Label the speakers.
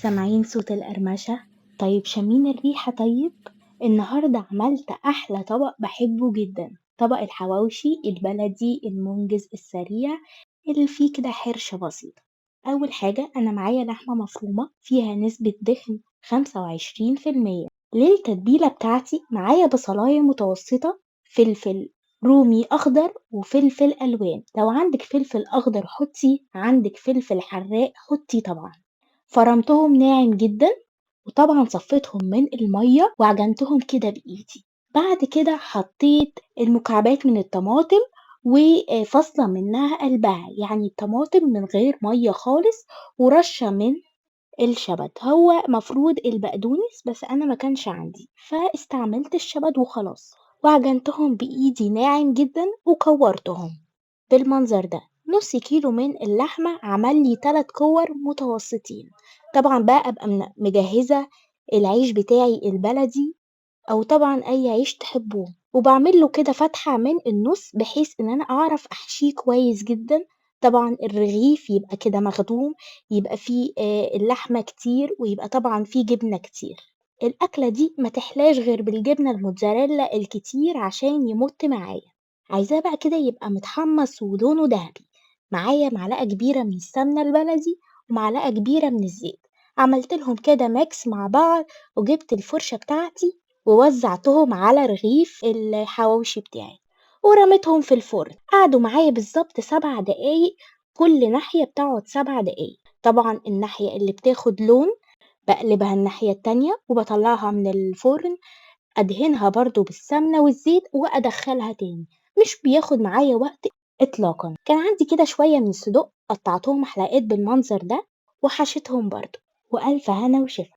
Speaker 1: سامعين صوت القرمشة؟ طيب شامين الريحة؟ طيب النهاردة عملت أحلى طبق بحبه جدا، طبق الحواوشي البلدي المنجز السريع اللي فيه كده حرشة بسيطة. أول حاجة أنا معايا لحمة مفرومة فيها نسبة دهن 25%. للتتبيلة بتاعتي معايا بصلاية متوسطة، فلفل رومي أخضر وفلفل ألوان، لو عندك فلفل أخضر حطي، عندك فلفل حراق حطي طبعا. فرمتهم ناعم جدا، وطبعا صفيتهم من المية وعجنتهم كده بإيدي. بعد كده حطيت المكعبات من الطماطم وفاصلة منها قلبها، يعني الطماطم من غير مية خالص، ورشة من الشبت. هو مفروض البقدونس بس أنا ما كانش عندي فاستعملت الشبت وخلاص. وعجنتهم بإيدي ناعم جدا وكورتهم بالمنظر ده. نص كيلو من اللحمة عمل لي 3 كور متوسطين. طبعا بقى أبقى مجهزة العيش بتاعي البلدي أو طبعا أي عيش تحبوه، وبعمل له كده فتحة من النص بحيث إن أنا أعرف أحشيه كويس جدا. طبعا الرغيف يبقى كده مخدوم، يبقى فيه اللحمة كتير، ويبقى طبعا فيه جبنة كتير. الأكلة دي ما تحلاش غير بالجبنة الموتزاريلا الكتير عشان يمط معايا. عايزاه بقى كده يبقى متحمص ولونه ذهبي. معايا معلقة كبيرة من السمنة البلدي ومعلقة كبيرة من الزيت. عملت لهم كده ميكس مع بعض، وجبت الفرشة بتاعتي ووزعتهم على رغيف الحواوشي بتاعي ورميتهم في الفرن. قعدوا معايا بالظبط 7 دقايق، كل ناحية بتقعد 7 دقايق. طبعا الناحية اللي بتاخد لون بقلبها الناحية التانية وبطلعها من الفرن، أدهنها برضو بالسمنة والزيت وأدخلها تاني. مش بياخد معايا وقت إطلاقا. كان عندي كده شوية من الصدق قطعتهم حلقات بالمنظر ده وحشتهم برضو. وألف هنا وشفا.